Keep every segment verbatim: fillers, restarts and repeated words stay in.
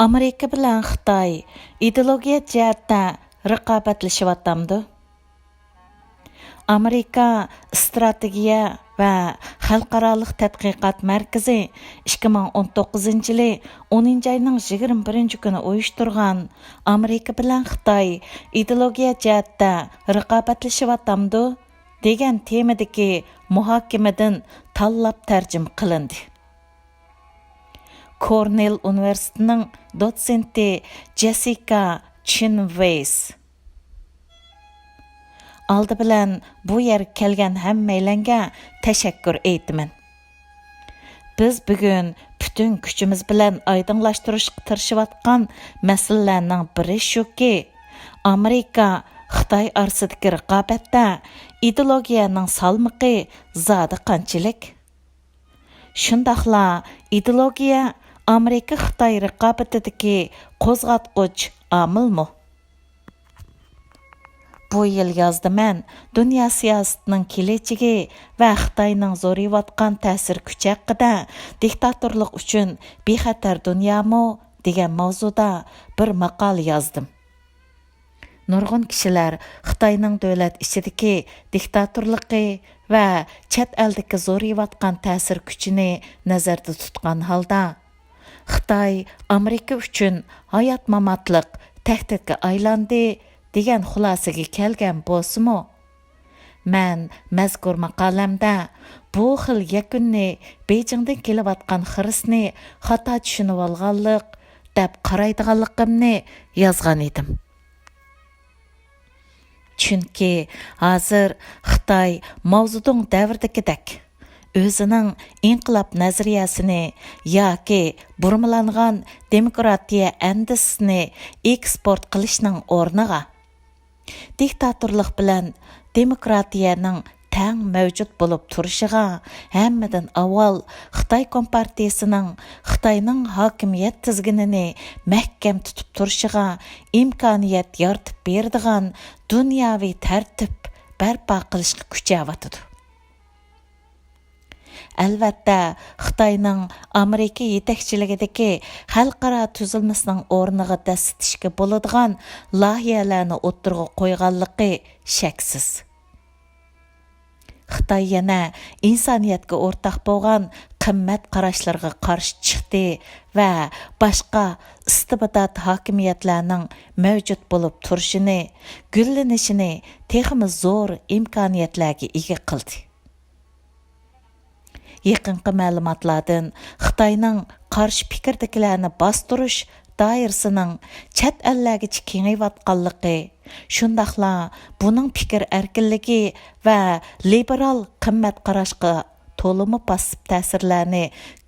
ئامېرىكا بىلەن خىتاي ئىدېئولوگىيە جەھەتتە رىقابەتلىشىۋاتامدۇ؟ ئامېرىكا ئىستراتېگىيە ۋە خەلقئارالىق تەتقىقات مەركىزى ئىككى مىڭ ئون توققۇزىنچى يىلى ئونىنچى ئاينىڭ يىگىرمە بىرىنچى كۈنى ئۇيۇشتۇرغان «ئامېرىكا بىلەن خىتاي ئىدېئولوگىيە جەھەتتە رىقابەتلىشىۋاتامدۇ؟» دېگەن تېمىدىكى مۇھاكىمىدىن تاللاپ تەرجىمە قىلىندى. كورنېل ئۇنىۋېرسىتېتىنىڭ دوتسېنتى جېسسىكا چىن ۋېيس. ئالدى بىلەن بۇ يەرگە كەلگەن ھەممەيلەنگە تەشەككۈر ئېيتىمەن. بىز بۈگۈن پۈتۈن كۈچىمىز بىلەن ئايدىڭلاشتۇرۇشقا تىرىشىۋاتقان مەسىلىلەرنىڭ بىرى شۇكى، ئامېرىكا، خىتاي ئارىسىدىكى رىقابەتتە ئىدېئولوگىيەنىڭ سالمىقى زادى قانچىلىك؟ شۇنداقلا ئىدېئولوگىيە ئامېرىكا-خىتاي رىقابىتىدىكى قوزغاتقۇچ ئامىلمۇ؟ بۇ يىل يازدا مەن دۇنيا سىياسىتىنىڭ كېلەچىكى ۋە خىتاينىڭ زورىيىۋاتقان تەسىر كۈچى ھەققىدە، دىكتاتورلۇق ئۈچۈن بىخەتەر دۇنيامۇ دېگەن ماۋزۇدا بىر ماقالە يازدىم. نۇرغۇن كىشىلەر خىتاينىڭ دۆلەت ئىچىدىكى دىكتاتورلۇقى ۋە چەت ئەلدىكى زورىيىۋاتقان تەسىر كۈچىنى نەزەردە تۇتقان ھالدا، خىتاي ئامېرىكا ئۈچۈن ھايات-ماماتلىق تەھدىتكە ئايلاندى، دېگەن خۇلاسىگە كەلگەن بولسىمۇ، مەن مەزكۇر ماقالەمدە بۇ خىل يەكۈننى بېيجىڭدىن كېلىۋاتقان خىرىسنى خاتا چۈشىنىۋالغانلىق دەپ قارايدىغانلىقىمنى يازغان ئىدىم. چۈنكى ھازىر خىتاي ماۋزېدۇڭ دەۋرىدىكىدەك ئۆزىنىڭ ئىنقىلاب نەزەرىيەسىنى ياكى بۇرمىلانغان دېموكراتىيە ئەندىزىسىنى ئېكسپورت قىلىشنىڭ ئورنىغا، دىكتاتورلۇق بىلەن دېموكراتىيەنىڭ تەڭ مەۋجۇت بولۇپ تۇرۇشىغا ھەممىدىن ئاۋۋال خىتاي كومپارتىيىسىنىڭ خىتاينىڭ ھاكىمىيەت تىزگىنىنى مەھكەم تۇتۇپ تۇرۇشىغا ئىمكانىيەت يارىتىپ بېرىدىغان دۇنياۋى تەرتىپ بەرپا قىلىشقا كۈچەۋاتىدۇ. ئەلۋەتتە، خىتاينىڭ ئامېرىكا يېتەكچىلىكىدىكى خەلقئارا تۈزۈلمىسىنىڭ ئورنىغا دەسسىتىشكە بولىدىغان لايىھەلەرنى ئوتتۇرىغا قويغانلىقى شەكسىز. خىتاي يەنە ئىنسانىيەتكە ئورتاق بولغان قىممەت قاراشلىرىغا قارشى چىقتى ۋە باشقا ئىستىبدات ھاكىمىيەتلەرنىڭ مەۋجۇت بولۇپ تۇرۇشىنى، گۈللىنىشىنى تېخىمۇ زور ئىمكانىيەتلەرگە ئىگە قىلدى. يېقىنقى مەلۇماتلاردىن خىتاينىڭ قارشى پىكىردىكىلەرنى باستۇرۇش دائىرىسىنىڭ چەت ئەللەرگىچە كېڭىيىۋاتقانلىقى، شۇنداقلا بۇنىڭ پىكىر ئەركىنلىكى ۋە لىبېرال قىممەت قاراشقا تولىمۇ پاسسىپ تەسىرلەرنى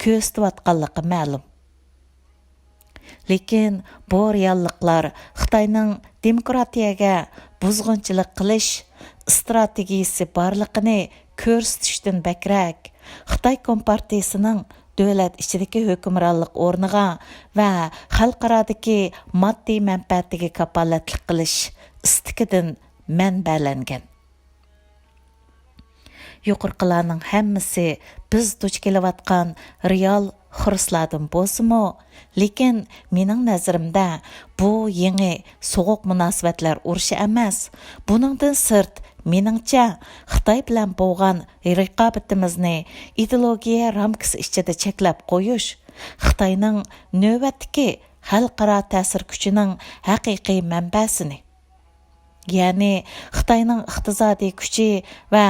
كۆرسىتىۋاتقانلىقى مەلۇم. لېكىن بۇ رېئاللىقلار خىتاينىڭ دېموكراتىيەگە بۇزغۇنچىلىق قىلىش ئىستراتېگىيىسى بارلىقىنى كۆرسىتىشتىن بەكرەك، خىتاي كومپارتىيىسىنىڭ دۆلەت ئىچىدىكى ھۆكۈمرانلىق ئورنىغا ۋە خەلقئارادىكى ماددىي مەنپەئەتىگە كاپالەتلىك قىلىش ئىستىكىدىن مەنبەلەنگەن. يۇقىرىقىلارنىڭ ھەممىسى بىز دۇچ كېلىۋاتقان رېئال خىرىسلاردىن بولسىمۇ، لېكىن مېنىڭ نەزىرىمدە بۇ يېڭى سوغۇق مۇناسىۋەتلەر ئۇرۇشى ئەمەس. بۇنىڭدىن سىرت، مېنىڭچە، خىتاي بىلەن بولغان رىقابىتىمىزنى ئىدېئولوگىيە رامكىسى ئىچىدە چەكلەپ قويۇش خىتاينىڭ نۆۋەتتىكى خەلقئارا تەسىر كۈچىنىڭ ھەقىقىي مەنبەسىنى، يەنى خىتاينىڭ ئىقتىسادىي كۈچى ۋە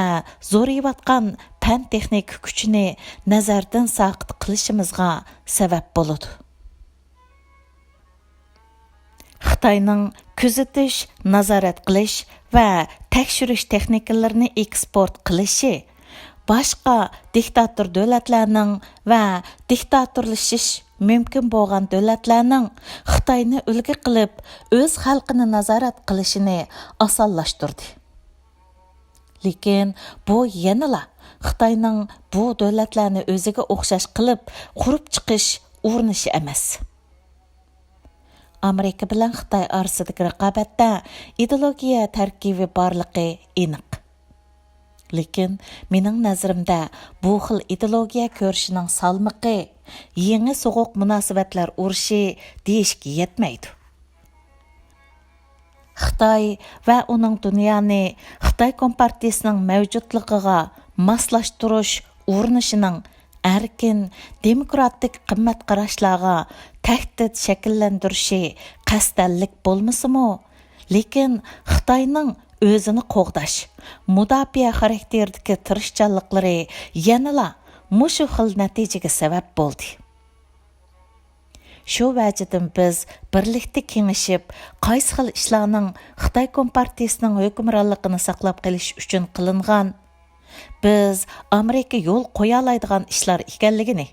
زورىيىۋاتقان پەن-تېخنىكا كۈچىنى نەزەردىن ساقىت قىلىشىمىزغا سەۋەب بولىدۇ. خىتاينىڭ كۆزىتىش، نازارەت قىلىش ۋە تەكشۈرۈش تېخنىكىلىرىنى ئېكسپورت قىلىشى باشقا دىكتاتور دۆلەتلەرنىڭ ۋە دىكتاتورلىشىش مۇمكىن بولغان دۆلەتلەرنىڭ خىتاينى ئۈلگە قىلىپ، ئۆز خەلقىنى نازارەت قىلىشىنى ئاسانلاشتۇردى. لېكىن بۇ يەنىلا خىتاينىڭ بۇ دۆلەتلەرنى ئۆزىگە ئوخشاش قىلىپ قۇرۇپ چىقىش ئۇرۇنۇشى ئەمەس. ئامېرىكا بىلەن خىتاي ئارىسىدىكى رىقابەتتە ئىدېئولوگىيە تەركىبى بارلىقى ئېنىق. لېكىن مېنىڭ نەزىرىمدە بۇ خىل ئىدېئولوگىيە كۆرۈشىنىڭ سالمىقى يېڭى سوغۇق مۇناسىۋەتلەر ئۇرۇشى دېيىشكە يەتمەيدۇ. خىتاي ۋە ئۇنىڭ دۇنيانى خىتاي كومپارتىيىسىنىڭ مەۋجۇتلۇقىغا ماسلاشتۇرۇش ئۇرۇنۇشىنىڭ ئەركىن، دېموكراتىك قىممەت قاراشلارغا تەھدىت شەكىللەندۈرۈشى قەستەنلىك بولمىسىمۇ، لېكىن خىتاينىڭ ئۆزىنى قوغداش، مۇداپىئە خاراكتېرىدىكى تىرىشچانلىقلىرى يەنىلا مۇشۇ خىل نەتىجىگە سەۋەب بولدى. شۇ ۋەجىدىن بىز بىرلىكتە كېڭىشىپ، قايسى خىل ئىشلارنىڭ خىتاي كومپارتىيىسىنىڭ ھۆكۈمرانلىقىنى ساقلاپ قېلىش ئۈچۈن قىلىنغان، بىز ئامېرىكا يول قويالايدىغان ئىشلار ئىكەنلىكىنى،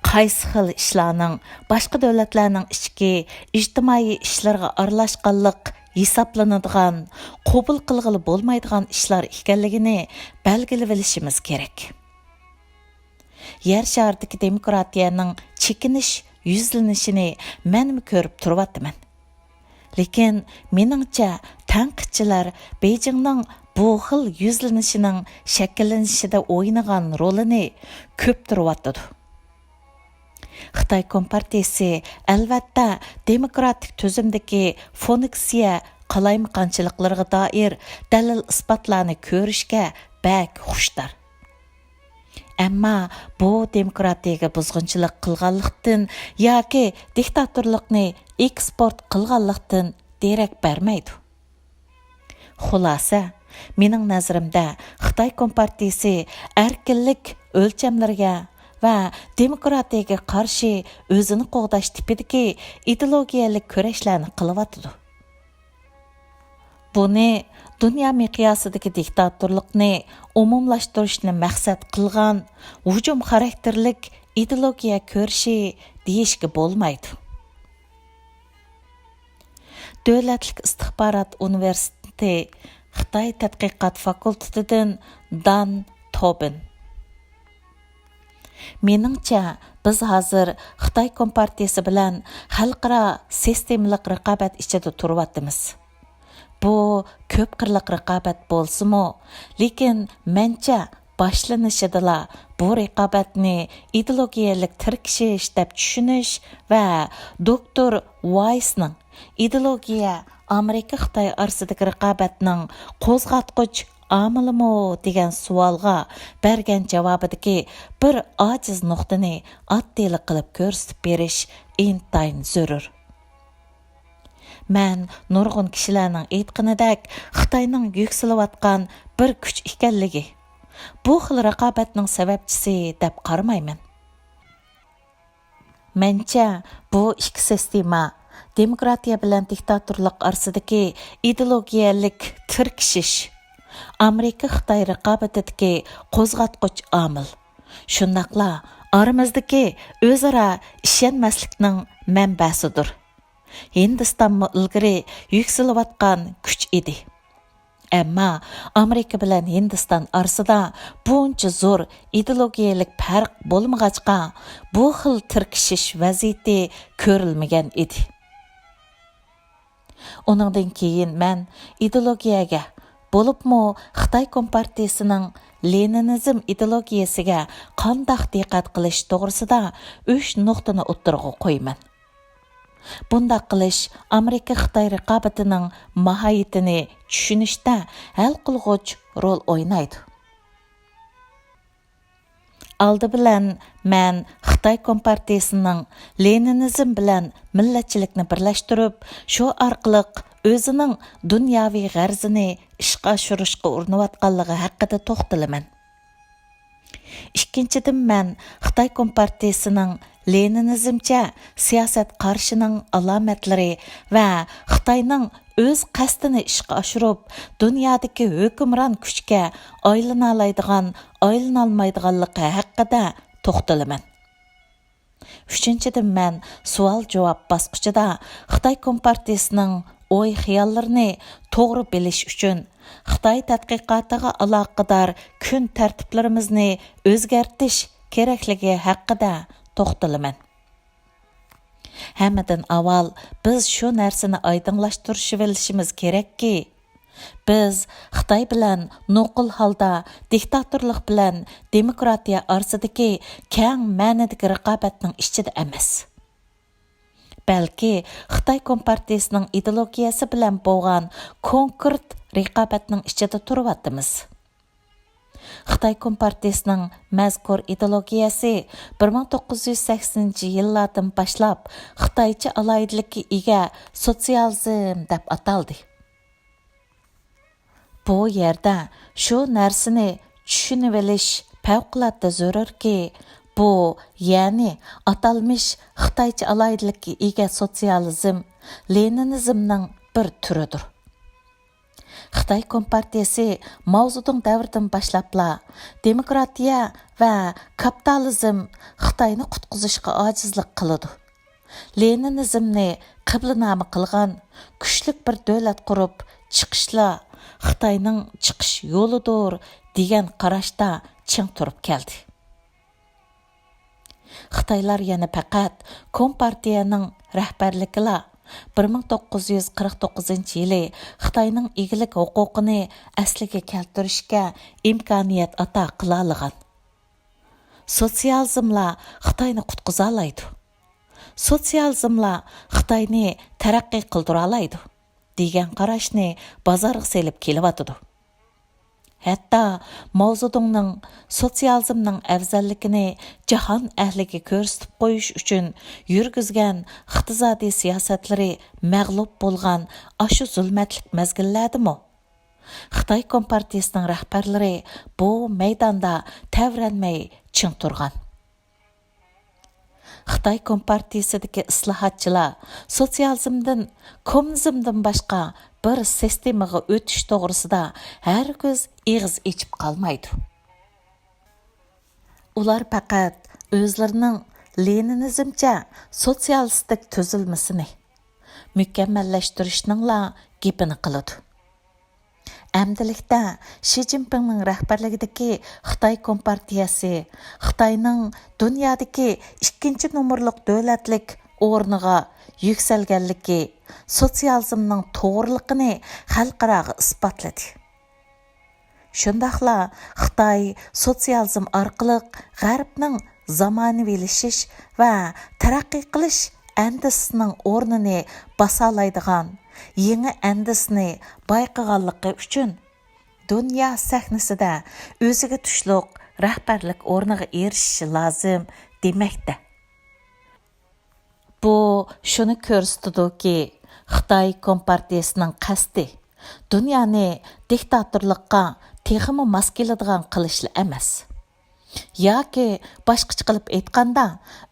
قايسى خىل ئىشلارنىڭ باشقا دۆلەتلەرنىڭ ئىچكى ئىجتىمائىي ئىشلىرىغا ئارىلاشقانلىق ھېسابلىنىدىغان، قوبۇل قىلغىلى بولمايدىغان ئىشلار ئىكەنلىكىنى بەلگىلىۋېلىشىمىز كېرەك. يەر شارىدىكى دېموكراتىيەنىڭ چېكىنىش يۈزلىنىشىنى مەنمۇ كۆرۈپ تۇرۇۋاتىمەن. لېكىن، مېنىڭچە، تەنقىدچىلەر بېيجىڭنىڭ بۇ خىل يۈزلىنىشىنىڭ شەكىللىنىشىدە ئوينىغان رولىنى كۆپتۈرۈۋاتىدۇ. خىتاي كومپارتىيىسى، ئەلۋەتتە، دېموكراتىك تۈزۈمدىكى فۇنكسىيە قالايمىقانچىلىقلىرىغا دائىر دەلىل-ئىسپاتلارنى كۆرۈشكە بەك خۇشتار. ئەمما بۇ دېموكراتىيەگە بۇزغۇنچىلىق قىلغانلىقتىن ياكى دىكتاتورلۇقنى ئېكسپورت قىلغانلىقتىن دېرەك بەرمەيدۇ. خۇلاسە، مېنىڭ نەزىرىمدە، خىتاي كومپارتىيىسى ئەركىنلىك ئۆلچەملىرىگە ۋە دېموكراتىيەگە قارشى ئۆزىنى قوغداش تىپىدىكى ئىدېئولوگىيەلىك كۈرەشلەرنى قىلىۋاتىدۇ. بۇنى دۇنيا مىقياسىدىكى دىكتاتورلۇقنى ئومۇملاشتۇرۇشنى مەقسەت قىلغان ھۇجۇم خاراكتېرلىك ئىدېئولوگىيە كۈرىشى دېيىشكە بولمايدۇ. دۆلەتلىك ئىستىخبارات ئۇنىۋېرسىتېتى خىتاي تەتقىقات فاكۇلتېتىدىن دان توبىن. مېنىڭچە، بىز ھازىر خىتاي كومپارتىيىسى بىلەن خەلقئارا سىستېمىلىق رىقابەت ئىچىدە تۇرۇۋاتىمىز. بۇ كۆپ قىرلىق رىقابەت بولسىمۇ، لېكىن مەنچە باشلىنىشىدىلا بۇ رىقابەتنى ئىدېئولوگىيەلىك تىركىشىش دەپ چۈشىنىش ۋە دوكتور ۋايسنىڭ ئىدېئولوگىيە ئامېرىكا-خىتاي ئارىسىدىكى رىقابەتنىڭ قوزغاتقۇچ ئامىلىمۇ دېگەن سوئالغا بەرگەن جاۋابىدىكى بىر ئاجىز نۇقتىنى ئاددىيلا قىلىپ كۆرسىتىپ بېرىش ئىنتايىن زۆرۈر. مەن نۇرغۇن كىشىلەرنىڭ ئېيتقىنىدەك خىتاينىڭ يۈكسىلىۋاتقان بىر كۈچ ئىكەنلىكى، بۇ خىل رىقابەتنىڭ سەۋەبچىسى دەپ قارىمايمەن. مەنچە، بۇ ئىككى سىستېما، دېموكراتىيە بىلەن دىكتاتورلۇق ئارىسىدىكى ئىدېئولوگىيەلىك تىركىشىش، ئامېرىكا-خىتاي رىقابىتىدىكى قوزغاتقۇچ ئامىل، شۇنداقلا ئارىمىزدىكى ئۆزئارا ئىشەنمەسلىكنىڭ مەنبەسىدۇر. ھىندىستانمۇ ئىلگىرى يۈكسىلىۋاتقان كۈچ ئىدى. ئەمما ئامېرىكا بىلەن ھىندىستان ئارىسىدا بۇنچە زور ئىدېئولوگىيەلىك پەرق بولمىغاچقا، بۇ خىل تىركىشىش ۋەزىيىتى كۆرۈلمىگەن ئىدى. ئۇنىڭدىن كېيىن مەن ئىدېئولوگىيەگە، بولۇپمۇ خىتاي كومپارتىيىسىنىڭ لېنىنىزم ئىدېئولوگىيەسىگە قانداق دىققەت قىلىش توغرىسىدا ئۈچ نۇقتىنى ئوتتۇرىغا قويىمەن. بۇنداق قىلىش ئامېرىكا-خىتاي رىقابىتىنىڭ ماھىيىتىنى چۈشىنىشتە ھەل قىلغۇچ رول ئوينايدۇ. ئالدى بىلەن مەن خىتاي كومپارتىيىسىنىڭ لېنىنىزم بىلەن مىللەتچىلىكنى بىرلەشتۈرۈپ، شۇ ئارقىلىق ئۆزىنىڭ دۇنياۋى غەرىزىنى ئىشقا ئاشۇرۇشقا ئۇرۇنۇۋاتقانلىقى ھەققىدە توختىلىمەن. ئىككىنچىدىن، مەن خىتاي كومپارتىيىسىنىڭ لېنىنىزمچە سىياسەت قارىشىنىڭ ئالامەتلىرى ۋە خىتاينىڭ ئۆز قەستىنى ئىشقا ئاشۇرۇپ، دۇنيادىكى ھۆكۈمران كۈچكە ئايلىنالايدىغان، ئايلىنالمايدىغانلىقى ھەققىدە توختىلىمەن. ئۈچىنچىدىن، مەن سوئال-جاۋاب باسقۇچىدا خىتاي كومپارتىيىسىنىڭ ئوي-خىياللىرىنى توغرا بىلىش ئۈچۈن، خىتاي تەتقىقاتىغا ئالاقىدار كۈن تەرتىپلىرىمىزنى ئۆزگەرتىش كېرەكلىكى ھەققىدە توختىلىمەن. ھەممىدىن ئاۋۋال بىز شۇ نەرسىنى ئايدىڭلاشتۇرۇشىۋېلىشىمىز كېرەككى، بىز خىتاي بىلەن نوقۇل ھالدا دىكتاتورلۇق بىلەن دېموكراتىيە ئارىسىدىكى كەڭ مەنىدىكى رىقابەتنىڭ ئىچىدە ئەمەس. بەلكى خىتاي كومپارتىيىسىنىڭ ئىدېئولوگىيەسى بىلەن بولغان كونكرېت رىقابەتنىڭ ئىچىدە تۇرۇۋاتىمىز. خىتاي كومپارتىيىسىنىڭ مەزكۇر ئىدېئولوگىيەسى بىر مىڭ توققۇز يۈز سەكسىنىنچى يىللاردىن باشلاپ خىتايچە ئالاھىدىلىككە ئىگە سوتسىيالىزم دەپ ئاتالدى. بۇ يەردە شۇ نەرسىنى چۈشىنىۋېلىش پەۋقۇلئاددە زۆرۈركى، بۇ، يەنى ئاتالمىش خىتايچە ئالاھىدىلىككە ئىگە سوتسىيالىزم لېنىنىزمنىڭ بىر تۈرىدۇر. خىتاي كومپارتىيىسى ماۋزېدۇڭ دەۋرىدىن باشلاپلا دېموكراتىيە ۋە كاپىتالىزم خىتاينى قۇتقۇزۇشقا ئاجىزلىق قىلىدۇ. لېنىنىزمنى قىبلىنامە قىلغان، كۈچلۈك بىر دۆلەت قۇرۇپ چىقىشلا خىتاينىڭ چىقىش يولىدۇر دېگەن قاراشتا چىڭ تۇرۇپ كەلدى. خىتايلار يەنە پەقەت كومپارتىيەنىڭ رەھبەرلىكىلا بىر مىڭ توققۇز يۈز قىرىق توققۇزىنچى يىلى خىتاينىڭ ئىگىلىك ھوقۇقىنى ئەسلىگە كەلتۈرۈشكە ئىمكانىيەت ئاتا قىلالىغان. سوتسىيالىزملا خىتاينى قۇتقۇزالايدۇ. سوتسىيالىزملا خىتاينى تەرەققىي قىلدۇرالايدۇ، دېگەن قاراشنى بازارغا سېلىپ كېلىۋاتىدۇ. ھەتتا ماۋزېدۇڭنىڭ سوتسىيالىزمنىڭ ئەۋزەللىكىنى جاھان ئەھلىگە كۆرسىتىپ قويۇش ئۈچۈن يۈرگۈزگەن ئىقتىسادىي سىياسەتلىرى مەغلۇپ بولغان ئاشۇ زۇلمەتلىك مەزگىللەردىمۇ خىتاي كومپارتىيىسىنىڭ رەھبەرلىرى بۇ مەيداندا تەۋرەنمەي چىڭ تۇرغان. خىتاي كومپارتىيىسىدىكى ئىسلاھاتچىلار سوتسىيالىزمدىن، كوممۇنىزمدىن باشقا بىر سىستېمىغا ئۆتۈش توغرىسىدا ھەرگىز ئېغىز ئېچىپ قالمايدۇ. ئۇلار پەقەت ئۆزلىرىنىڭ لېنىنىزمچە سوتسىيالىستىك تۈزۈلمىسىنى مۇكەممەللەشتۈرۈشنىڭلا گېپىنى قىلىدۇ. ئەمدىلىكتە شى جىنپىڭنىڭ رەھبەرلىكىدىكى خىتاي كومپارتىيەسى خىتاينىڭ دۇنيادىكى ئىككىنچى نومۇرلۇق دۆلەتلىك ئورنىغا يۈكسەلگەنلىكى، سوتسىيالىزمنىڭ توغرىلىقىنى خەلقئاراغا ئىسپاتلىدى. شۇنداقلا خىتاي سوتسىيالىزم ئارقىلىق غەربنىڭ زامانىۋىلىشىش ۋە تەرەققىي قىلىش ئەندىزىسىنىڭ ئورنىنى باسالايدىغان يېڭى ئەندىزىسىنى بايقىغانلىقى ئۈچۈن دۇنيا سەھنىسىدە ئۆزىگە تۇشلۇق رەھبەرلىك ئورنىغا ئېرىشىشى لازىم دېمەكتە. بۇ شۇنى كۆرسىتىدۇكى، خىتاي كومپارتىيىسىنىڭ قەستى دۇنيانى دىكتاتورلۇققا تېخىمۇ ماس كېلىدىغان قىلىشلا ئەمەس. ياكى باشقىچە قىلىپ ئېيتقاندا،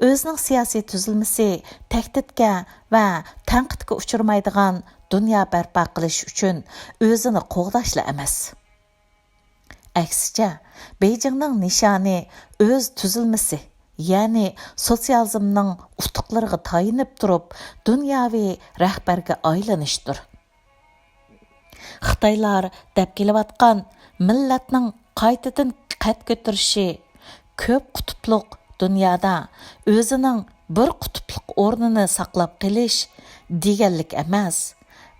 ئۆزىنىڭ سىياسىي تۈزۈلمىسى تەھدىتكە ۋە تەنقىدكە ئۇچرىمايدىغان دۇنيا بەرپا قىلىش ئۈچۈن ئۆزىنى قوغداشلا ئەمەس. ئەكسىچە، بېيجىڭنىڭ نىشانى ئۆز تۈزۈلمىسى، يەنى سوتسىيالىزمنىڭ ئۇتۇقلىرىغا تايىنىپ تۇرۇپ، دۇنياۋى رەھبەرگە ئايلىنىشتۇر. خىتايلار دەپ كېلىۋاتقان مىللەتنىڭ قايتىدىن قەد كۆتۈرۈشى، كۆپ قۇتۇپلۇق دۇنيادا ئۆزىنىڭ بىر قۇتۇپلۇق ئورنىنى ساقلاپ قېلىش دېگەنلىك ئەمەس،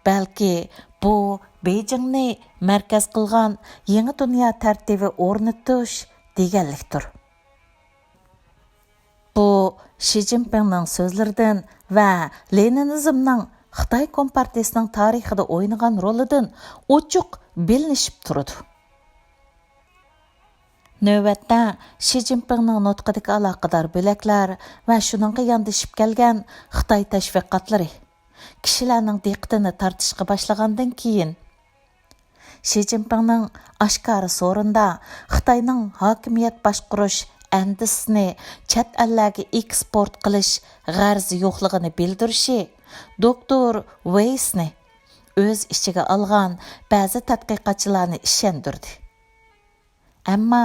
بەلكى بۇ بېيجىڭنى مەركەز قىلغان يېڭى دۇنيا تەرتىپى ئورنىتىش دېگەنلىكتۇر. بۇ شى جىنپىڭنىڭ سۆزلىرىدىن ۋە لېنىنىزمنىڭ خىتاي كومپارتىيىسىنىڭ تارىخىدا ئوينىغان رولىدىن ئوچۇق بىلىنىشىپ تۇرىدۇ. نۆۋەتتە شى جىنپىڭنىڭ نۇتقىدىكى ئالاقىدار بۆلەكلەر ۋە شۇنىڭغا ياندىشىپ كەلگەن خىتاي تەشۋىقاتلىرى كىشىلەرنىڭ دىققىتىنى تارتىشقا باشلىغاندىن كېيىن، شى جىنپىڭنىڭ ئاشكارا سورۇندا خىتاينىڭ ھاكىمىيەت باشقۇرۇش ئەندىزىسىنى چەت ئەللەرگە ئېكسپورت قىلىش غەرىزى يوقلۇقىنى بىلدۈرۈشى دوكتور ۋېيسنى ئۆز ئىچىگە ئالغان بەزى تەتقىقاتچىلارنى ئىشەندۈردى. ئەمما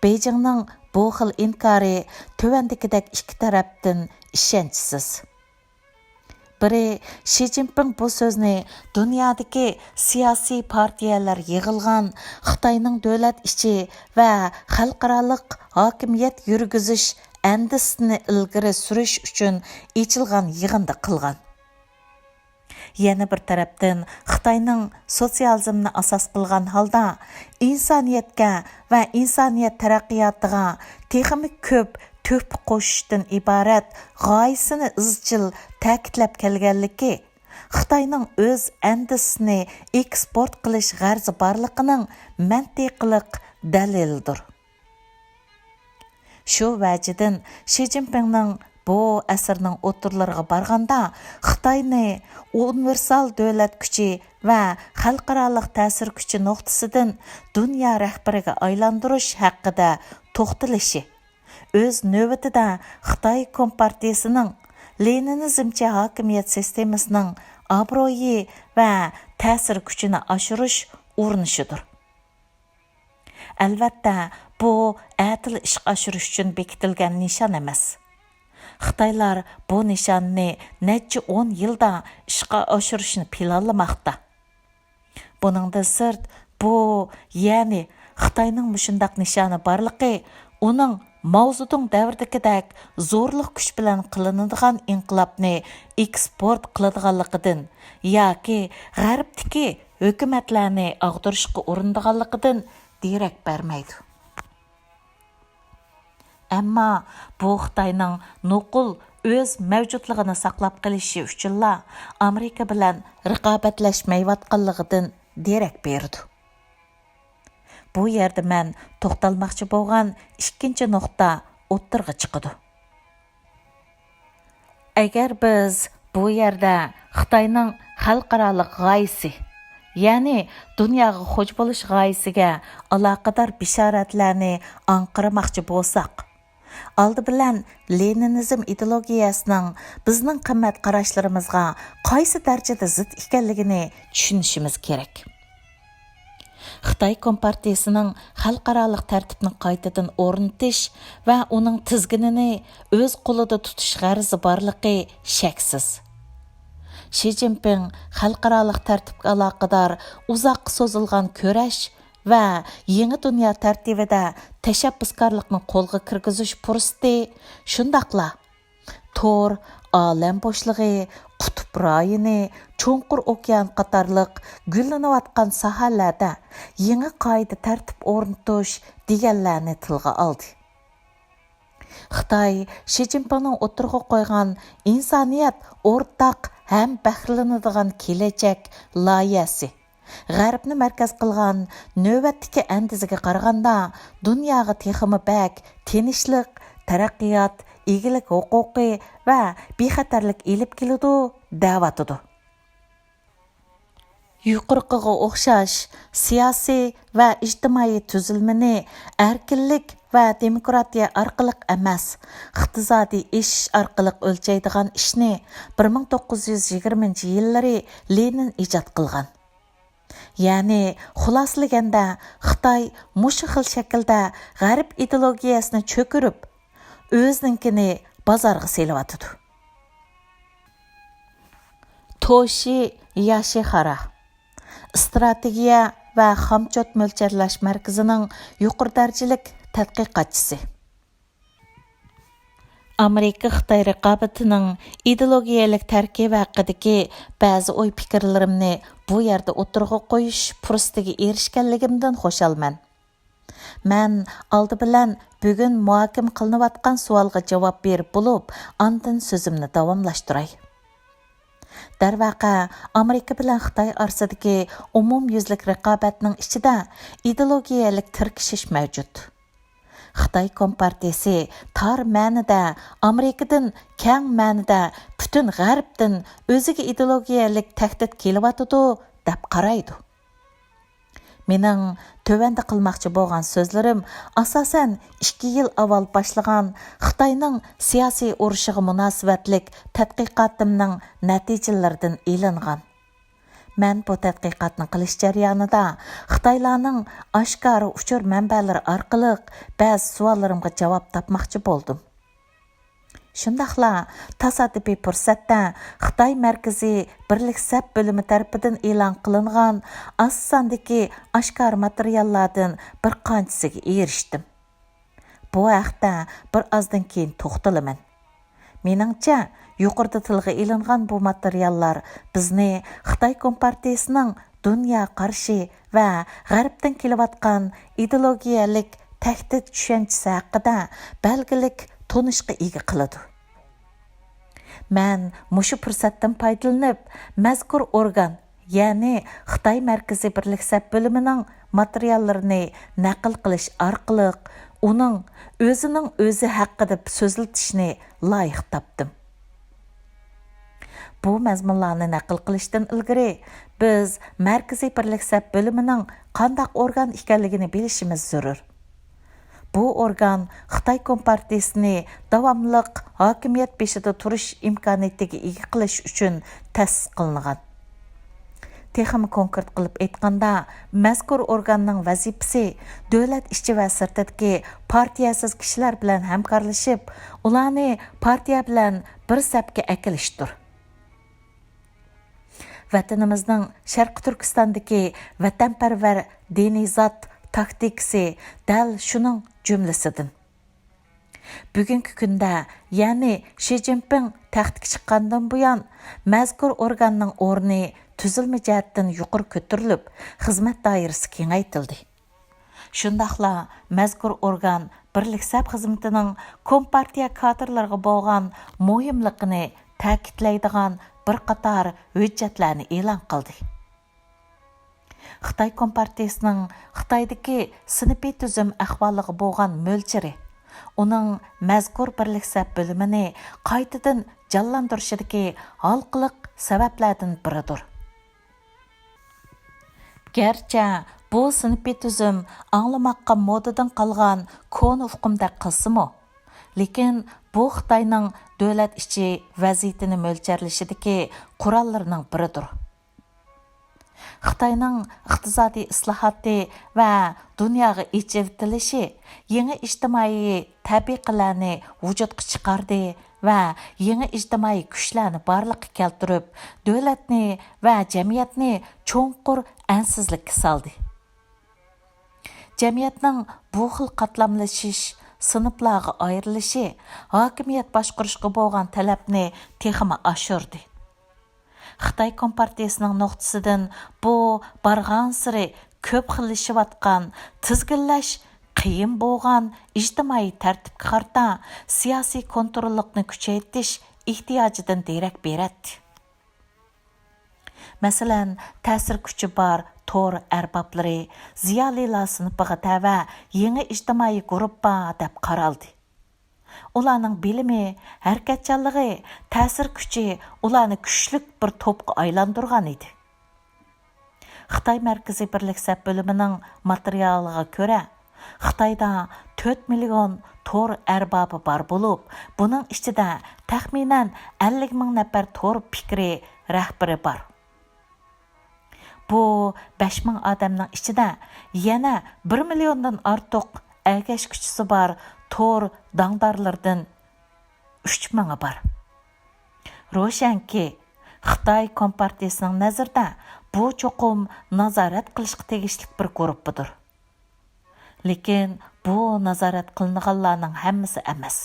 بېيجىڭنىڭ بۇ خىل ئىنكارى تۆۋەندىكىدەك ئىككى تەرەپتىن ئىشەنچسىز. بىرى، شى جىنپىڭ بۇ سۆزنى دۇنيادىكى سىياسىي پارتىيەلەر يىغىلغان خىتاينىڭ دۆلەت ئىچى ۋە خەلقئارالىق ھاكىمىيەت يۈرگۈزۈش ئەندىزىسىنى ئىلگىرى سۈرۈش ئۈچۈن ئېچىلغان يىغىندا قىلغان. يەنە بىر تەرەپتىن، خىتاينىڭ سوتسىيالىزمنى ئاساس قىلغان ھالدا ئىنسانىيەتكە ۋە ئىنسانىيەت تەرەققىياتىغا تېخىمۇ كۆپ تۆھپە قوشۇشتىن ئىبارەت غايىسىنى ئىزچىل تەكىتلەپ كەلگەنلىكى، خىتاينىڭ ئۆز ئەندىزىسىنى ئېكسپورت قىلىش غەرىزى بارلىقىنىڭ مەنتىقىلىق دەلىلىدۇر. شۇ ۋەجىدىن، شى جىنپىڭنىڭ بۇ ئەسىرنىڭ ئوتتۇرىلىرىغا بارغاندا، خىتاينى ئۇنىۋېرسال دۆلەت كۈچى ۋە خەلقئارالىق تەسىر كۈچى نۇقتىسىدىن دۇنيا رەھبىرىگە ئايلاندۇرۇش ھەققىدە توختىلىشى، ئۆز نۆۋىتىدە خىتاي كومپارتىيىسىنىڭ لېنىنىزمچە ھاكىمىيەت سىستېمىسىنىڭ ئابرۇيى ۋە تەسىر كۈچىنى ئاشۇرۇش ئۇرۇنۇشىدۇر. ئەلۋەتتە، بۇ ئەتىلا ئىشقا ئاشۇرۇش ئۈچۈن بېكىتىلگەن نىشان ئەمەس. خىتايلار بۇ نىشاننى نەچچە ئون يىلدا ئىشقا ئاشۇرۇشنى پىلانلىماقتا. بۇنىڭدىن سىرت، بۇ، يەنى خىتاينىڭ مۇشۇنداق نىشانى بارلىقى ئۇنىڭ ماۋزېدۇڭ دەۋرىدىكىدەك زورلۇق كۈچ بىلەن قىلىنىدىغان ئىنقىلابنى ئېكسپورت قىلىدىغانلىقىدىن ياكى غەربتىكى ھۆكۈمەتلەرنى ئاغدۇرۇشقا ئۇرۇنىدىغانلىقىدىن دېرەك بەرمەيدۇ. ئەمما بۇ خىتاينىڭ نوقۇل ئۆز مەۋجۇتلۇقىنى ساقلاپ قېلىشى ئۈچۈنلا ئامېرىكا بىلەن رىقابەتلەشمەيۋاتقانلىقىدىن دېرەك بېرىدۇ. بۇ يەردە مەن توختالماقچى بولغان ئىككىنچى نۇقتا ئوتتۇرىغا چىقىدۇ. ئەگەر بىز بۇ يەردە خىتاينىڭ خەلقئارالىق غايىسى، يەنى دۇنياغا خوجا بولۇش غايىسىگە ئالاقىدار بېشارەتلەرنى ئاڭقىرماقچى بولساق، ئالدى بىلەن لېنىنىزم ئىدېئولوگىيەسىنىڭ بىزنىڭ قىممەت قاراشلىرىمىزغا قايسى دەرىجىدە زىت ئىكەنلىكىنى چۈشىنىشىمىز كېرەك. خىتاي كومپارتىيىسىنىڭ خەلقئارالىق تەرتىپنى قايتىدىن ئورنىتىش ۋە ئۇنىڭ تىزگىنىنى ئۆز قولىدا تۇتۇش غەرىزى بارلىقى شەكسىز. شى جىنپىڭ خەلقئارالىق تەرتىپكە ئالاقىدار ئۇزاققا سوزۇلغان كۈرەش ۋە يېڭى دۇنيا تەرتىپىدە تەشەببۇسكارلىقنى قولغا كىرگۈزۈش پۇرسىتى، شۇنداقلا تور، ئالەم بوشلۇقى، قۇتۇپ رايونى، چوڭقۇر ئوكيان قاتارلىق گۈللىنىۋاتقان ساھەلەردە يېڭى قائىدە تەرتىپ ئورنىتىش دېگەنلەرنى تىلغا ئالدى. خىتاي شى جىنپىڭنىڭ ئوتتۇرىغا قويغان ئىنسانىيەت ئورتاق ھەم بەھرىلىنىدىغان كېلەچەك لايىھەسى، غەربنى مەركەز قىلغان نۆۋەتتىكى ئەندىزىگە قارىغاندا، دۇنياغا تېخىمۇ بەك تىنچلىق، تەرەققىيات، ئىگىلىك ھوقۇقى ۋە بىخەتەرلىك ئېلىپ كېلىدۇ، دەۋاتىدۇ. يۇقىرىقىغا ئوخشاش سىياسىي ۋە ئىجتىمائىي تۈزۈلمىنى ئەركىنلىك ۋە دېموكراتىيە ئارقىلىق ئەمەس، ئىقتىسادىي ئېشىش ئارقىلىق ئۆلچەيدىغان ئىشنى بىر مىڭ توققۇز يۈز يىگىرمىنچى يىللىرى لېنىن ئىجاد قىلغان. يەنى، خۇلاسىلىگەندە، خىتاي مۇشۇ خىل شەكىلدە غەرب ئىدېئولوگىيەسىنى چۆكۈرۈپ، ئۆزىنىڭكىنى بازارغا سېلىۋاتىدۇ. توشى ياشىھارا، ئىستراتېگىيە ۋە خامچوت مۆلچەرلەش مەركىزىنىڭ يۇقىرى دەرىجىلىك تەتقىقاتچىسى. ئامېرىكا-خىتاي رىقابىتىنىڭ ئىدېئولوگىيەلىك تەركىبى ھەققىدىكى بەزى ئوي-پىكىرلىرىمنى بۇ يەردە ئوتتۇرىغا قويۇش پۇرسىتىگە ئېرىشكەنلىكىمدىن خۇشالمەن. مەن ئالدى بىلەن بۈگۈن مۇھاكىمە قىلىنىۋاتقان سوئالغا جاۋاب بېرىپ بولۇپ، ئاندىن سۆزۈمنى داۋاملاشتۇراي. دەرۋەقە، ئامېرىكا بىلەن خىتاي ئارىسىدىكى ئومۇميۈزلۈك رىقابەتنىڭ ئىچىدە ئىدېئولوگىيەلىك تىركىشىش مەۋجۇت. خىتاي كومپارتىيىسى تار مەنىدە ئامېرىكىدىن، كەڭ مەنىدە پۈتۈن غەربتىن ئۆزىگە ئىدېئولوگىيەلىك تەھدىت كېلىۋاتىدۇ، دەپ قارايدۇ. مېنىڭ تۆۋەندە قىلماقچى بولغان سۆزلىرىم، ئاساسەن، ئىككى يىل ئاۋۋال باشلىغان خىتاينىڭ سىياسىي ئۇرۇشىغا مۇناسىۋەتلىك تەتقىقاتىمنىڭ نەتىجىلىرىدىن ئېلىنغان. مەن بۇ تەتقىقاتنى قىلىش جەريانىدا خىتايلارنىڭ ئاشكارا ئۇچۇر مەنبەلىرى ئارقىلىق بەزى سوئاللىرىمغا جاۋاب تاپماقچى بولدۇم. شۇنداقلا تاسادىپىي پۇرسەتتە خىتاي مەركىزىي بىرلىك سەپ بۆلۈمى تەرىپىدىن ئېلان قىلىنغان ئاز ساندىكى ئاشكارا ماتېرىياللاردىن بىر قانچىسىگە ئېرىشتىم. بۇ ھەقتە بىر ئازدىن كېيىن توختىلىمەن. مېنىڭچە، يۇقىرىدا تىلغا ئېلىنغان بۇ ماتېرىياللار بىزنى خىتاي كومپارتىيىسىنىڭ دۇنيا قارىشى ۋە غەربتىن كېلىۋاتقان ئىدېئولوگىيەلىك تەھدىت چۈشەنچىسى ھەققىدە بەلگىلىك تونۇشقا ئىگە قىلىدۇ. مەن مۇشۇ پۇرسەتتىن پايدىلىنىپ، مەزكۇر ئورگان، يەنى خىتاي مەركىزىي بىرلىك سەپ بۆلۈمىنىڭ ماتېرىياللىرىنى نەقىل قىلىش ئارقىلىق ئۇنىڭ ئۆزىنىڭ ئۆزى ھەققىدە سۆزلىتىشىنى لايىق تاپتىم. بۇ مەزمۇنلارنى نەقىل قىلىشتىن ئىلگىرى، بىز مەركىزىي بىرلىك سەپ بۆلۈمىنىڭ قانداق ئورگان ئىكەنلىكىنى بىلىشىمىز زۆرۈر. بۇ ئورگان خىتاي كومپارتىيىسىنى داۋاملىق ھاكىمىيەت بېشىدا تۇرۇش ئىمكانىيىتىگە ئىگە قىلىش ئۈچۈن تەسىس قىلىنغان. تېخىمۇ كونكرېت قىلىپ ئېيتقاندا، مەزكۇر ئورگاننىڭ ۋەزىپىسى دۆلەت ئىچى ۋە سىرتىدىكى پارتىيەسىز كىشىلەر بىلەن ھەمكارلىشىپ، ئۇلارنى پارتىيە بىلەن بىر سەپكە ئەكېلىشتۇر. ۋەتىنىمىزنىڭ شەرقىي تۈركىستاندىكى ۋەتەنپەرۋەر دىنىي زات تاكتىكىسى دەل شۇنىڭ جۈملىسىدىن. بۈگۈنكى كۈندە، يەنى شى جىنپىڭ تەختكە چىققاندىن بۇيان، مەزكۇر ئورگاننىڭ ئورنى تۈزۈلمە جەھەتتىن يۇقىرى كۆتۈرۈلۈپ، خىزمەت دائىرىسى كېڭەيتىلدى. شۇنداقلا مەزكۇر ئورگان بىرلىك سەپ خىزمىتىنىڭ كومپارتىيە كادىرلىرىغا بولغان مۇھىملىقىنى تەكىتلەيدىغان بىر قاتار ھۆججەتلەرنى ئېلان قىلدى. خىتاي كومپارتىيىسىنىڭ خىتايدىكى سىنىپىي تۈزۈم ئەھۋالىغا بولغان مۆلچىرى، ئۇنىڭ مەزكۇر بىرلىك سەپ بۆلۈمىنى قايتىدىن جانلاندۇرۇشىدىكى ھالقىلىق سەۋەبلەردىن بىرىدۇر. گەرچە بۇ سىنىپىي تۈزۈم ئاڭلىماققا مودىدىن قالغان كونا ئۇقۇمدەك قىلسىمۇ، لېكىن بۇ خىتاينىڭ دۆلەت ئىچى ۋەزىيىتىنى مۆلچەرلىشىدىكى قوراللىرىنىڭ بىرىدۇر. خىتاينىڭ ئىقتىسادىي ئىسلاھاتى ۋە دۇنياغا ئېچىۋېتىلىشى يېڭى ئىجتىمائىي تەبىقىلەرنى ۋۇجۇدقا چىقاردى ۋە يېڭى ئىجتىمائىي كۈچلەرنى بارلىققا كەلتۈرۈپ، دۆلەتنى ۋە جەمئىيەتنى چوڭقۇر ئەنسىزلىككە سالدى. جەمئىيەتنىڭ بۇ خىل قاتلاملىشىش، سىنىپلارغا ئايرىلىشى ھاكىمىيەت باشقۇرۇشقا بولغان تەلەپنى تېخىمۇ ئاشۇردى. خىتاي كومپارتىيىسىنىڭ نۇقتىسىدىن، بۇ بارغانسېرى كۆپ خىللىشىۋاتقان تىزگىنلەش قىيىن بولغان ئىجتىمائىي تەرتىپكە قارىتا سىياسىي كونتروللۇقنى كۈچەيتىش ئېھتىياجىدىن دېرەك بېرەتتى. مەسىلەن، تەسىر كۈچى بار تور ئەربابلىرى زىيالىيلار سىنىپىغا تەۋە يېڭى ئىجتىمائىي گۇرۇپپا دەپ قارالدى. ئۇلارنىڭ بىلىمى، ھەرىكەتچانلىقى، تەسىر كۈچى ئۇلارنى كۈچلۈك بىر توپقا ئايلاندۇرغان ئىدى. خىتاي مەركىزىي بىرلىك سەپ بۆلۈمىنىڭ ماتېرىيالىغا كۆرە، خىتايدا تۆت مىليون تور ئەربابى بار بولۇپ، بۇنىڭ ئىچىدە تەخمىنەن ئەللىك مىڭ نەپەر تور پىكرى رەھبىرى بار. بۇ بەش مىڭ ئادەمنىڭ ئىچىدە يەنە بىر مىليوندىن ئارتۇق ئەگەشكۈچىسى بار تور داڭدارلىرىدىن ئۈچ مىڭى بار. روشەنكى، خىتاي كومپارتىيىسىنىڭ نەزىرىدە بۇ چوقۇم نازارەت قىلىشقا تېگىشلىك بىر گۇرۇپپىدۇر. لېكىن بۇ نازارەت قىلىنغانلارنىڭ ھەممىسى ئەمەس.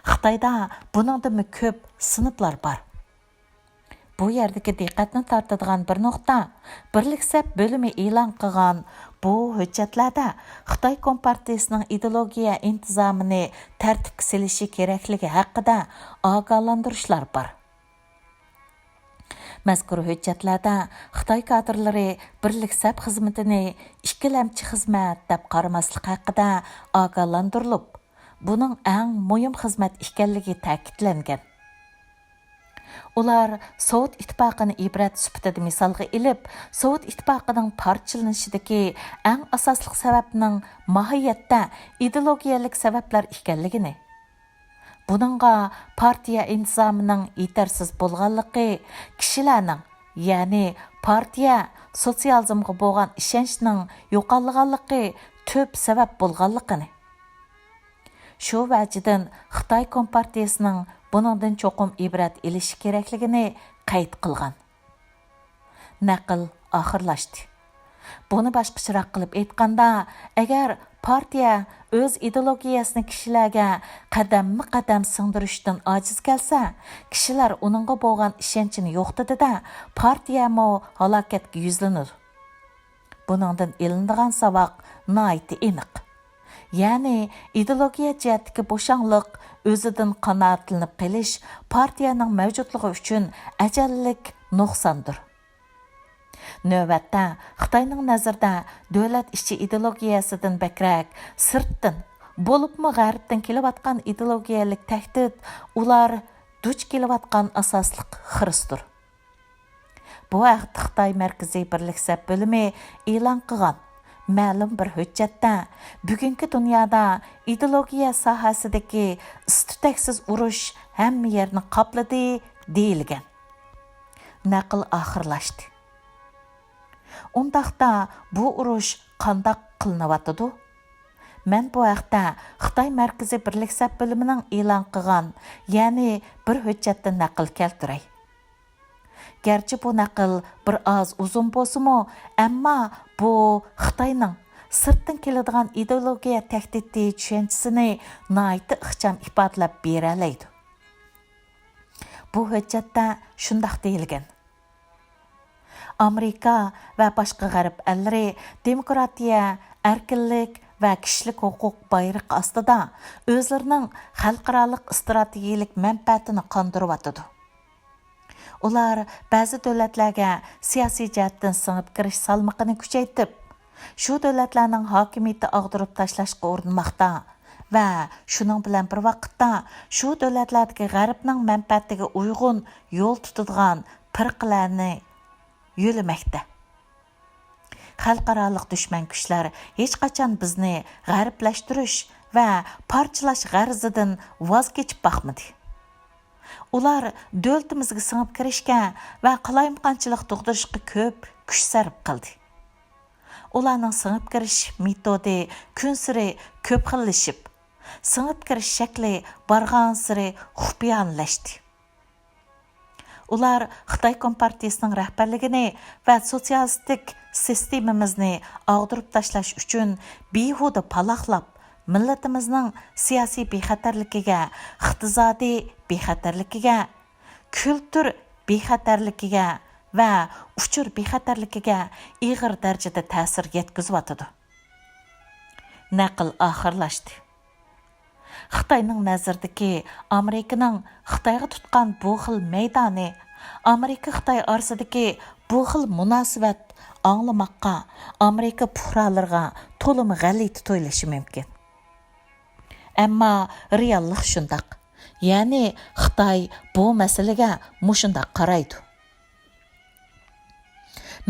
خىتايدا بۇنىڭدىنمۇ كۆپ سىنىپلار بار. بۇ يەردىكى دىققەتنى تارتىدىغان بىر نۇقتا، بىرلىك سەپ بۆلۈمى ئېلان قىلغان بۇ ھۆججەتلەردە خىتاي كومپارتىيىسىنىڭ ئىدېئولوگىيە ئىنتىزامىنى تەرتىپكە سېلىشى كېرەكلىكى ھەققىدە ئاگاھلاندۇرۇشلار بار. مەزكۇر ھۆججەتلەردە خىتاي كادىرلىرى بىرلىك سەپ خىزمىتىنى ئىككىلەمچى خىزمەت دەپ قارىماسلىق ھەققىدە ئاگاھلاندۇرۇلۇپ، بۇنىڭ ئەڭ مۇھىم خىزمەت ئىكەنلىكى تەكىتلەنگەن. ئۇلار سوۋېت ئىتتىپاقىنى ئىبرەت سۈپىتىدە مىسالغا ئېلىپ، سوۋېت ئىتتىپاقىنىڭ پارچىلىنىشىدىكى ئەڭ ئاساسلىق سەۋەبنىڭ ماھىيەتتە ئىدېئولوگىيەلىك سەۋەبلەر ئىكەنلىكىنى، بۇنىڭغا پارتىيە ئىنتىزامىنىڭ يېتەرسىز بولغانلىقى، كىشىلەرنىڭ، يەنى پارتىيە، سوتسىيالىزمغا بولغان ئىشەنچنىڭ يوقالغانلىقى تۈپ سەۋەب بولغانلىقىنى، شۇ ۋەجىدىن خىتاي كومپارتىيىسىنىڭ بۇنىڭدىن چوقۇم ئىبرەت ئېلىشى كېرەكلىكىنى قەيت قىلغان. نەقىل ئاخىرلاشتى. بۇنى باشقىچىراق قىلىپ ئېيتقاندا، ئەگەر پارتىيە ئۆز ئىدېئولوگىيەسىنى كىشىلەرگە قەدەممۇ قەدەم سىڭدۈرۈشتىن ئاجىز كەلسە، كىشىلەر ئۇنىڭغا بولغان ئىشەنچىنى يوقىتىدۇ-دە، پارتىيەمۇ ھالاكەتكە يۈزلىنىدۇ. بۇنىڭدىن ئېلىنىدىغان ساۋاق ناھايىتى ئېنىق. يەنى ئىدېئولوگىيە جەھەتتىكى بوشاڭلىق ئۆزىدىن قانائەتلىنىپ قېلىش پارتىيەنىڭ مەۋجۇتلۇقى ئۈچۈن ئەجەللىك نۇقساندۇر. نۆۋەتتە، خىتاينىڭ نەزىرىدە دۆلەت ئىچى ئىدېئولوگىيەسىدىن بەكرەك، سىرتتىن، بولۇپمۇ غەربتىن كېلىۋاتقان ئىدېئولوگىيەلىك تەھدىت ئۇلار دۇچ كېلىۋاتقان ئاساسلىق خىرىستۇر. بۇ ھەقتە خىتاي مەركىزىي بىرلىك سەپ بۆلۈمى ئېلان قىلغان مەلۇم بىر ھۆججەتتە، بۈگۈنكى دۇنيادا ئىدېئولوگىيە ساھەسىدىكى ئىس-تۈتەكسىز ئۇرۇش ھەممە يەرنى قاپلىدى، دېيىلگەن. نەقىل ئاخىرلاشتى. ئۇنداقتا بۇ ئۇرۇش قانداق قىلىنىۋاتىدۇ؟ مەن بۇ ھەقتە خىتاي مەركىزىي بىرلىك سەپ بۆلۈمىنىڭ ئېلان قىلغان يەنە بىر ھۆججەتتىن نەقىل كەلتۈرەي. گەرچە بۇ نەقىل بىر ئاز ئۇزۇن بولسىمۇ، ئەمما بۇ خىتاينىڭ سىرتتىن كېلىدىغان ئىدېئولوگىيە تەھدىتى چۈشەنچىسىنى ناھايىتى ئىخچام ئىپادىلەپ بېرەلەيدۇ. بۇ ھۆججەتتە شۇنداق دېيىلگەن: ئامېرىكا ۋە باشقا غەرب ئەللىرى دېموكراتىيە، ئەركىنلىك ۋە كىشىلىك ھوقۇق بايرىقى ئاستىدا ئۆزلىرىنىڭ خەلقئارالىق ئىستراتېگىيەلىك مەنپەئەتىنى قاندۇرۇۋاتىدۇ. ئۇلار بەزى دۆلەتلەرگە سىياسىي جەھەتتىن سىڭىپ كىرىش سالمىقىنى كۈچەيتىپ، شۇ دۆلەتلەرنىڭ ھاكىمىيىتى ئاغدۇرۇپ تاشلاشقا ئۇرۇنماقتا ۋە شۇنىڭ بىلەن بىر ۋاقىتتا شۇ دۆلەتلەردىكى غەربنىڭ مەنپەئەتىگە ئۇيغۇن يول تۇتىدىغان پىرقىلەرنى يۆلىمەكتە. خەلقئارالىق دۈشمەن كۈچلەر ھېچقاچان بىزنى غەربلەشتۈرۈش ۋە پارچىلاش غەرىزىدىن ۋاز كېچىپ باقمىدى. ئۇلار دۆلىتىمىزگە سىڭىپ كىرىشكە ۋە قالايمىقانچىلىق تۇغدۇرۇشقا كۆپ كۈچ سەرپ قىلدى. ئۇلارنىڭ سىڭىپ كىرىش مېتودى كۈنسېرى كۆپ خىللىشىپ، سىڭىپ كىرىش شەكلى بارغانسېرى خۇپىيانىلەشتى. ئۇلار خىتاي كومپارتىيىسىنىڭ رەھبەرلىكىنى ۋە سوتسىيالىستىك سىستېمىمىزنى ئاغدۇرۇپ تاشلاش ئۈچۈن بىھۇدە پالاقلاپ، مىللىتىمىزنىڭ سىياسىي بىخەتەرلىكىگە، ئىقتىسادىي بىخەتەرلىكىگە، كۈلتۈر بىخەتەرلىكىگە ۋە ئۇچۇر بىخەتەرلىكىگە ئېغىر دەرىجىدە تەسىر يەتكۈزۈۋاتىدۇ. نەقىل ئاخىرلاشتى. خىتاينىڭ نەزىرىدىكى ئامېرىكىنىڭ خىتايغا تۇتقان بۇ خىل مەيدانى، ئامېرىكا-خىتاي ئارىسىدىكى بۇ خىل مۇناسىۋەت ئاڭلىماققا ئامېرىكا پۇقرالىرىغا تولىمۇ غەلىتە تۇيۇلۇشى مۇمكىن. ئەمما رېئاللىق شۇنداق. يەنى خىتاي بۇ مەسىلىگە مۇشۇنداق قارايدۇ.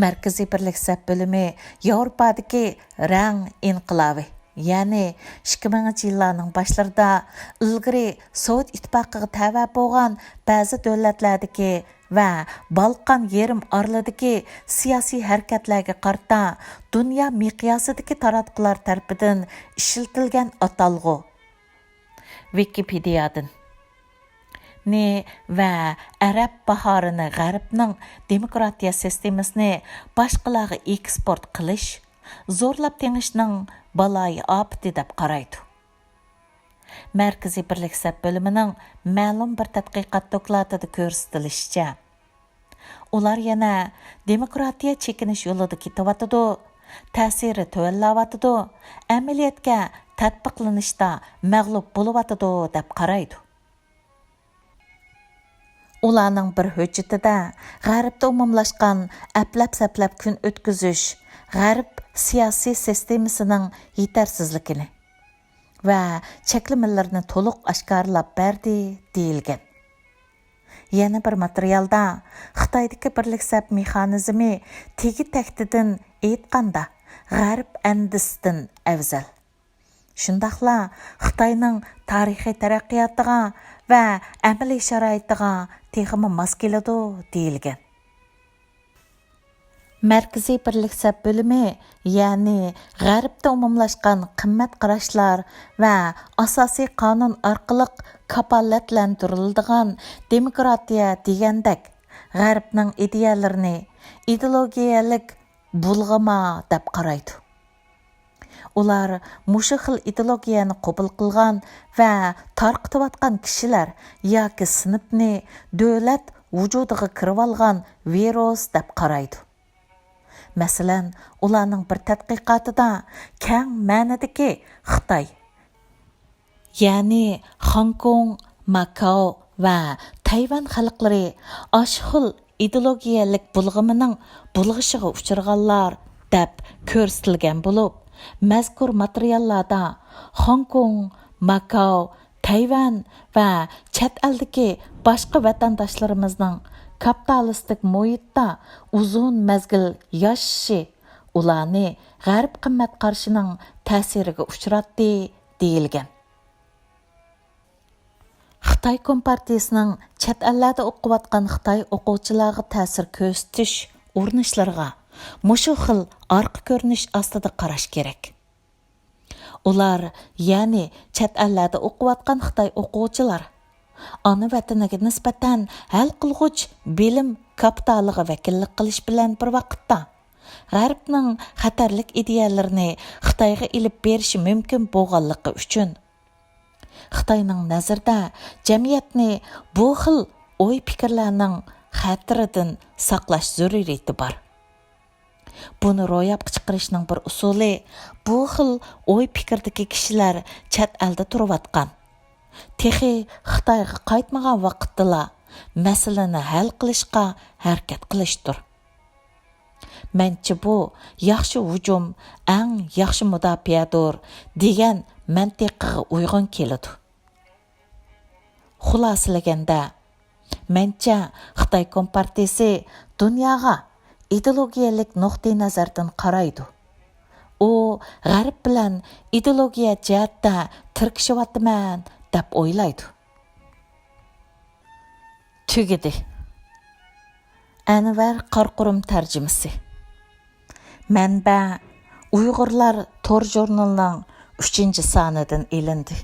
مەركىزىي بىرلىك سەپ بۆلۈمى ياۋروپادىكى رەڭ ئىنقىلابى، يەنى ئىككى مىڭىنچى يىللارنىڭ باشلىرىدا ئىلگىرى سوۋېت ئىتتىپاقىغا تەۋە بولغان بەزى دۆلەتلەردىكى ۋە بالقان يېرىم ئارىلىدىكى سىياسىي ھەرىكەتلەرگە قارىتا دۇنيا مىقياسىدىكى تاراتقۇلار تەرىپىدىن ئىشلىتىلگەن ئاتالغۇ، ۋىكىپېدىيادىن، نى ۋە ئەرەب باھارىنى، غەربنىڭ دېموكراتىيە سىستېمىسىنى باشقىلارغا ئېكسپورت قىلىش، زورلاپ تېڭىشنىڭ بالايىئاپىتى دەپ قارايدۇ. مەركىزىي بىرلىك سەپ بۆلۈمىنىڭ مەلۇم بىر تەتقىقات دوكلاتىدا كۆرسىتىلىشىچە، ئۇلار يەنە دېموكراتىيە چېكىنىش يولىدا كېتىۋاتىدۇ، تەسىرى تۆۋەنلەۋاتىدۇ، ئەمەلىيەتكە تەتبىقلىنىشتا مەغلۇپ بولۇۋاتىدۇ، دەپ قارايدۇ. ئۇلارنىڭ بىر ھۆججىتىدە غەربتە ئومۇملاشقان ئەپلەپ-سەپلەپ كۈن ئۆتكۈزۈش غەرب سىياسىي سىستېمىسىنىڭ يېتەرسىزلىكىنى ۋە چەكلىمىلىرىنى تولۇق ئاشكارىلاپ بەردى، دېيىلگەن. يەنە بىر ماتېرىيالدا خىتايدىكى بىرلىك سەپ مېخانىزمى تېگى-تەكتىدىن ئېيتقاندا غەرب ئەندىزىسىدىن ئەۋزەل. شۇنداقلا خىتاينىڭ تارىخىي تەرەققىياتىغا ۋە ئەمەلىي شارائىتىغا تېخىمۇ ماس كېلىدۇ، دېيىلگەن. مەركىزىي بىرلىك سەپ بۆلۈمى، يەنى غەربتە ئومۇملاشقان قىممەت قاراشلار ۋە ئاساسىي قانۇن ئارقىلىق كاپالەتلەندۈرۈلىدىغان دېموكراتىيە دېگەندەك غەربنىڭ ئىدىيەلىرىنى ئىدېئولوگىيەلىك بۇلغىما دەپ قارايدۇ. ئۇلار مۇشۇ خىل ئىدېئولوگىيەنى قوبۇل قىلغان ۋە تارقىتىۋاتقان كىشىلەر ياكى سىنىپنى دۆلەت ۋۇجۇدىغا كىرىۋالغان ۋىرۇس دەپ قارايدۇ. مەسىلەن، ئۇلارنىڭ بىر تەتقىقاتىدا كەڭ مەنىدىكى خىتاي، يەنى خاڭكوڭ، ماكاو ۋە تەيۋەن خەلقلىرى ئاشۇ خىل ئىدېئولوگىيەلىك بۇلغىمىنىڭ بۇلغىشىغا ئۇچرىغانلار دەپ كۆرسىتىلگەن بولۇپ، مەزكۇر ماتېرىياللاردا خاڭكوڭ، ماكاو، تەيۋەن ۋە چەت ئەلدىكى باشقا ۋەتەنداشلىرىمىزنىڭ كاپىتالىستىك مۇھىتتا ئۇزۇن مەزگىل ياشىشى ئۇلارنى غەرب قىممەت قارىشىنىڭ تەسىرىگە ئۇچراتتى، دېيىلگەن. خىتاي كومپارتىيىسىنىڭ چەت ئەللەردە ئوقۇۋاتقان خىتاي ئوقۇغۇچىلارغا تەسىر كۆرسىتىش ئۇرۇنۇشلىرىغا مۇشۇ خىل ئارقا كۆرۈنۈش ئاستىدا قاراش كېرەك. ئۇلار، يەنى چەت ئەللەردە ئوقۇۋاتقان خىتاي ئوقۇغۇچىلار، ئانا ۋەتىنىگە نىسبەتەن ھەل قىلغۇچ بىلىم كاپىتالىغا ۋەكىللىك قىلىش بىلەن بىر ۋاقىتتا، غەربنىڭ خەتەرلىك ئىدىيەلىرىنى خىتايغا ئېلىپ بېرىشى مۇمكىن بولغانلىقى ئۈچۈن، خىتاينىڭ نەزىرىدە جەمئىيەتنى بۇ خىل ئوي-پىكىرلەرنىڭ خەتىرىدىن ساقلاش زۆرۈرىيىتى بار. بۇنى روياپقا چىقىرىشنىڭ بىر ئۇسۇلى، بۇ خىل ئوي-پىكىردىكى كىشىلەر چەت ئەلدە تۇرۇۋاتقان، تېخى خىتايغا قايتمىغان ۋاقىتتىلا مەسىلىنى ھەل قىلىشقا ھەرىكەت قىلىشتۇر. مەنچە بۇ ياخشى ھۇجۇم ئەڭ ياخشى مۇداپىئەدۇر دېگەن مەنتىقىغا ئۇيغۇن كېلىدۇ. خۇلاسىلىگەندە، مەنچە خىتاي كومپارتىيىسى دۇنياغا ئىدېئولوگىيەلىك نۇقتىئىنەزەردىن قارايدۇ. ئۇ غەرب بىلەن ئىدېئولوگىيە جەھەتتە تىركىشىۋاتىمەن دەپ ئويلايدۇ. تۈگىدى. ئەنۋەر قارقۇرۇم تەرجىمىسى. مەنبە: ئۇيغۇرلار تور ژۇرنىلىنىڭ ئۈچىنچى سانىدىن ئېلىندى.